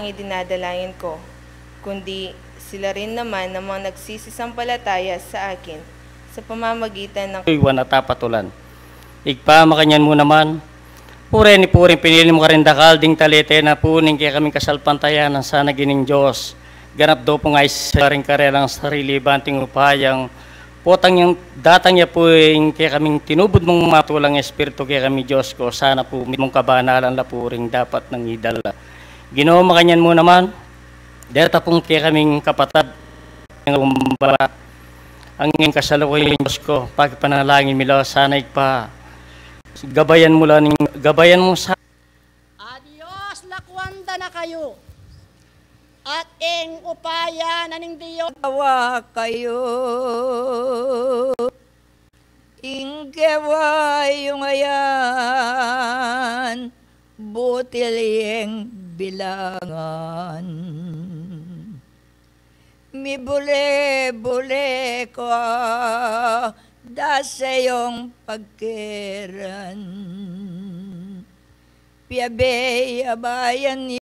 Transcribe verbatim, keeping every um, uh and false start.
idinadalangin ko, kundi sila rin naman ang mga nagsisisampalataya sa akin sa pamamagitan ng iwan at apatulan. Igpa, makanyan mu naman, pure ni puring pinili mu karing dakal ding talente na pu ning kekaming kasalpantayanan sana gining Dios. Ganap do pung aisa ring karelang sarili banting upayang potang yang datang ya pu ing kekaming tinubud mung matulang espiritu kekami Dios ko, sana pu mitmung kabanalan la pu ring dapat nang idala. Ginu, makanyan mu naman, deta pung kekaming kapatad, ang umbara, ang ing kasalukuyan Dios ko, pakipanalangin mi la sana Ibpa. Gabayan mu la ning, gabayan mu sa A Dios, lakuan da na kayu, at ing upaya na ning Dios awa kayu. Ing kewa yu ngayan, butil yeng bilangan. Mibule-bule kwa da seyong pagkeran. Piabe-abayan